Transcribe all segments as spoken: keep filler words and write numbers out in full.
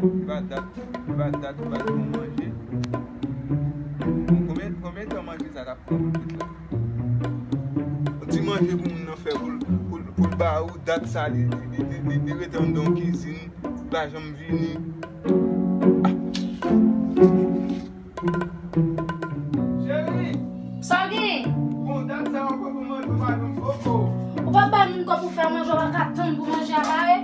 Li pa dat, li pa dat, li pa dat pou manje. Bon, konbyen, konbyen tan manje sa t ap pran pou l fèt la? Ou di manje pou moun nan fè pou l, pou l, pou l ba ou dat sa, li, li, li, li, li rete anndan yon kizin, li pa janm vini. Ah! Cheri! Sa w gen? Bon, dat sa w ap pran pou manje, ou pa jwenn koko. Ou pa bay moun kòb pou fè manje, ou pa ka tann pou manje a pare?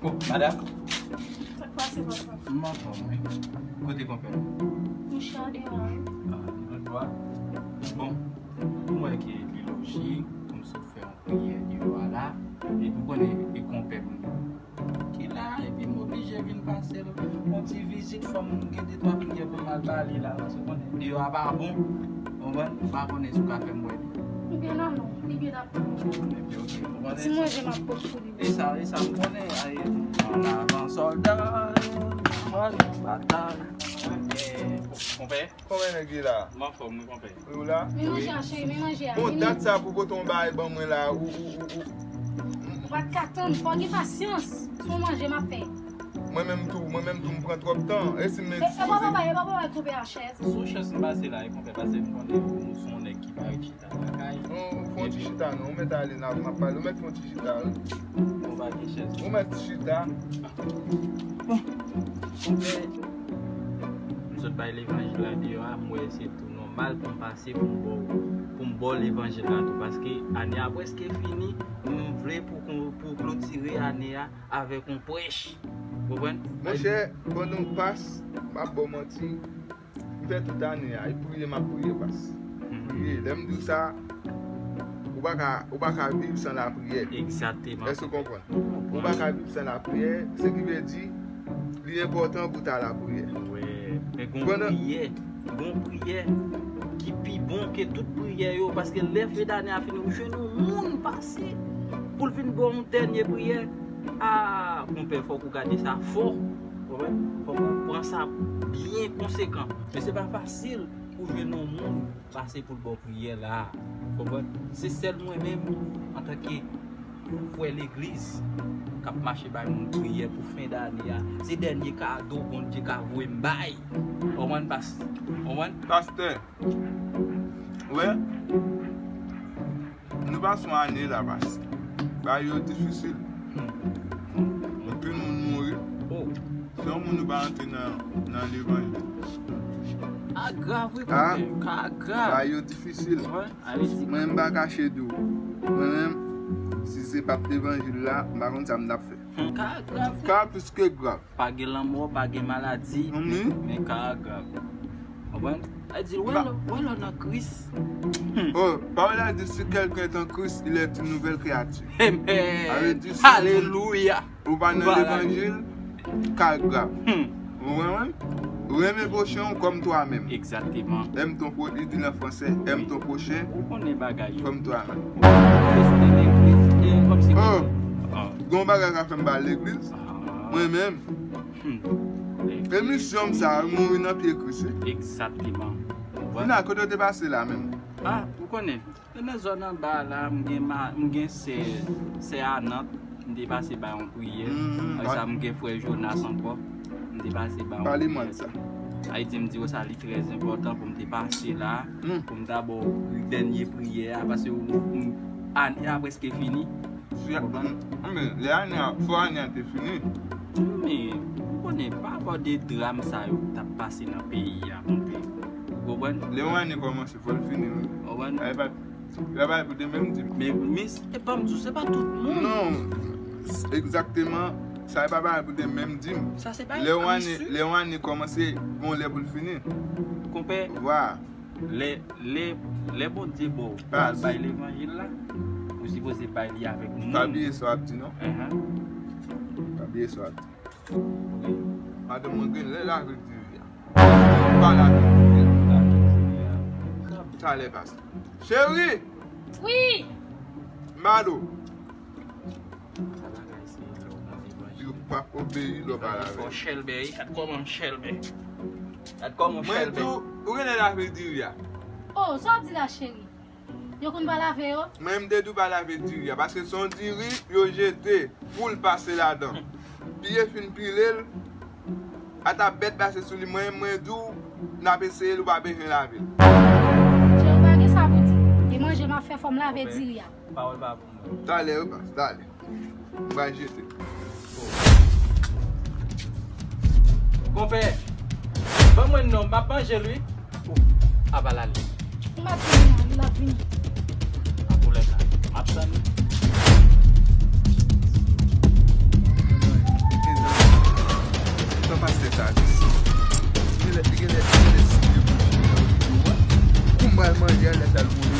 Oh, madam. Sa k pase, papa? M anfòm, wi. Kote konpè? Mouche a deyò a, wi. Ah, li nan dwa. Bon, m wè ke li lojik pou m sot fè yon priyè deyò a la. Epi w konnen, e konpè m ki la, epi m oblije vin pase l yon ti vizit, fò m gen de twa priyè pou m al ba li la, paske w konnen, deyò a pa bon. Ou konprann? M pa konnen si w ka fè m wè li. Li byen la, non. Li byen la. Epi, ok, ou konnen. Ti manje m ap pot pou li. E sa, e sa m konnen, ay, an avan sòlda, mwen nan batay. Eh, konpè? Kòman nèg ye la? M anfòm, wi, konpè. Wi, ou la? Men manje a, cheri, men manje a. Bon, dat sa pou pote yon bagay ban mwen la, ou, ou, ou, ou. Ou pa t ka tann, fò gen pasyans. Se yon manje m ap fè. Mwen menm tou, mwen menm tou, m pran twòp tan. E si m... E, e pa papa, e pa papa koupe a chèz. Sou chèz m pase la, e konpè, pase m konnen ou se yon nèg ki pa ret chita lakay. Non, fè yon ti chita, non. Ou mèt ale la, m ap pale. Ou mèt fè yon ti chita, wi. Bon, pa gen chèz. Ou mèt chita. Bon. M sot bay levanjil la deyò a, m wè se tou nòmal pou m pase pou m ba w, pou m ba w levanjil la tou, paske ane a prèske fini, m vle pou kon-, pou klotire ane a avèk yon prèch. Konprann? Monchè, pandan w pas, m ap ba w manti, m fè tout ane a, e priye m ap priye pas. Priye. Lè m di w sa, ou pa ka, ou pa ka viv san lapriyè. Egzakteman. Èske w konprann? Ou pa ka viv san lapriyè, se ki vle di, li enpòtan pou w ta lapriyè. Wi, men gon priyè, gon priyè ki pi bon ke tout priyè yo, paske lè fen dane a fini, ou jwenn yon moun pase pou l vin ba w yon dènye priyè. Ah, konpè, fòk ou gade sa fò. Konprann? Fòk ou pran sa byen konsekan. Men se pa fasil pou jwenn yon moun pase pou l ba w priyè la. Konprann? Se sèl mwen menm, antanke frè legliz, k ap mache bay moun priyè pou fen dane a. Se dènye kado Bondye ka voye m bay. Konprann, pas-, konprann? Pastè, wè, nou pase yon ane la, pas. Bagay yo difisil. Anpil moun mouri. Oh. Si yon moun nou pa antre nan, nan levanjil. A grav, wi, konpè. Ka grav. Bagay yo difisil. Mwen, m pa kache di w. Mwen menm, si se pa t levanjil la, m pa konn sa m t ap fè. Ka grav, wi. Ka plis ke grav. Pa gen lanmò, pa gen maladi, men, men ka grav. Konprann? Sa di, wè lè, wè lè w nan Kris. Oh, pawòl la di, si quelqu'un est en Christ, il est une nouvelle créature. Amen. Sa vle di, si yon moun, alelouya, ou pa nan levanjil, ka grav. Ou konprann? Renmen pwochen w kòm twa menm. Egzakteman. Aime ton pro-, li di l an fransè, aime ton prochain comme toi-même. Ou konnen bagay yo. Ou konnen legliz, e kòmsi... Oh, gon bagay ka fè m ba legliz. Mwen menm. Hmm. Emisyon m sa a mouri nan pye Kris, wi. Egzakteman. Fina, kote w te pase la menm? Ah, ou konnen. Mwen nan zòn anba la, m gen ma-, m gen sè, sè a Nant, m te pase bay yon priyè. Apre sa, m gen frè Jonas ankò, m te pase bay yon priyè. Sa vle di, m di yo sa, li trè enpòtan pou m te pase la, pou m ta ba w dènye priyè a, paske ou, ou, ane a prèske fini. Si, men, lè ane a, fò ane a te fini. Men, ou konnen, pa rapò de dram sa yo k t ap pase nan peyi a, konpè. Ou konprann? Lè yon ane kòmanse, fò l fini, wi. Ou konprann? Sa e pa, sa e pa pou de menm di m. Men, men, e pa m di w, se pa tout moun. Non, egzakteman, sa e pa bagay pou de menm di m. Sa se bagay Kris, wi. Lè yon ane, lè yon ane kòmanse, gon lè pou l fini. Konpè. Vwa. Lè, lè, lè Bondye ba w pou al bay levanjil la, ou sipoze bay li avèk moun. Pa bliye sa w ap di, non. Pa bliye sa w ap di. Madanm mwen gen lè lave diri a. Pa lave diri a. Talè, pas. Cheri! Wi! Malo! Yo p ap obeyi lè w pa lave. Fò chèlbè, wi. Gad kòman m chèlbè. Gad kòman m chèlbè. Mwen di w, ou genlè lave diri a. Oh, sa w ap di la, cheri? Yo konn pa lave yo? Mwen, m te di w pa lave diri a, paske se yon diri yo jete pou l pase ladan. Piye fin pile l, ata bèt pase sou li, mwen, mwen di w, n ap eseye l, ou pa bezwen lave l. Cheri, ou pa gen sa pou di. E manje m ap fè, fò m lave diri a. Pawòl pa pou mwen. Talè, yo pas, talè. M pral jete. Konpè, ban mwen non, m ap manje l, wi. Oh, a pa l ale. M ap vini, la, li la vini. Pa pwoblèm la. M ap tann li. Mezanmi, tan pastè sa vini. Genlè, genlè, genlè, si Dye pou jwe nan yo, kou m pral manje a, lè sa l mouri.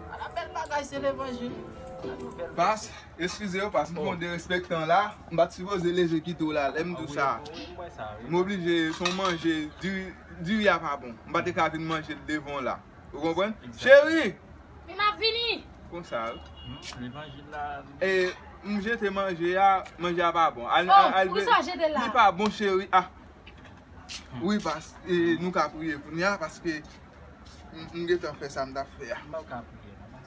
Ala bèl bagay, se levanjil. Pas, eskize yo, pas, m konn derespektan la, m pa t sipoze leve kite w la, lè m di w sa. M oblije, se yon manje, diri, diri a pa bon. M pa te ka vin manje l devan w la. Ou konprann? Cheri! Wi, m ap vini. Konsa, wi. Hmm, levanjil la. E, m jete manje a, manje a pa bon. Al, oh, al, al, poukisa w jete l la? Li pa bon, cheri. Ah. Wi, pas, e, nou ka priye kounye a, paske m, m gentan fè sa m t ap fè a. M p ap ka priye, non, pas.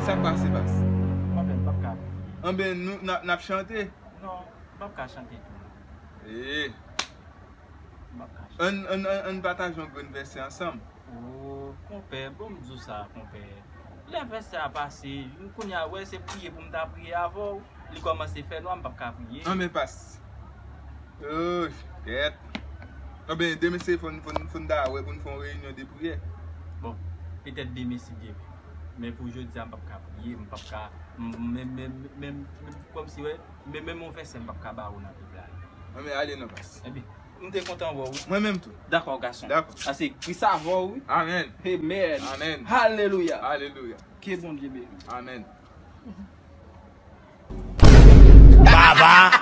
Sa k pase, pas? Mwen menm, m p ap ka priye. Anben, nou, n ap, n ap chante? Non, m p ap ka chante tou, non. E. M p ap ka chante. Ann, ann, ann, ann pataje yon grenn vèsè ansanm. Oh, konpè, bon, m di w sa, konpè. Lè vèsè a pase, kounye a, wè, se priye pou m ta priye avè w. Li kòmanse fè nwa, m p ap ka priye. Anben, pas. Oh, kèt. Anben, demen se fò n, fò n, fò n ta wè pou n fè yon reyinyon de priyè. Bon, petèt demen si Dye vle. Men pou jodi a, m p ap ka priye, m p ap ka, m, menm, menm, menm, menm, kòmsi, wè, men menm yon vèsè m p ap ka ba ou nan Bib la. Anben, ale non, pas. Ebyen, m te kontan wè w, wi. Mwen menm tou. Dakò, gason. Dakò. Ase Kris avè w, wi. Amèn. Amen. Amèn. Alelouya. Alelouya. Ke Bondye beni. Amèn. Baba,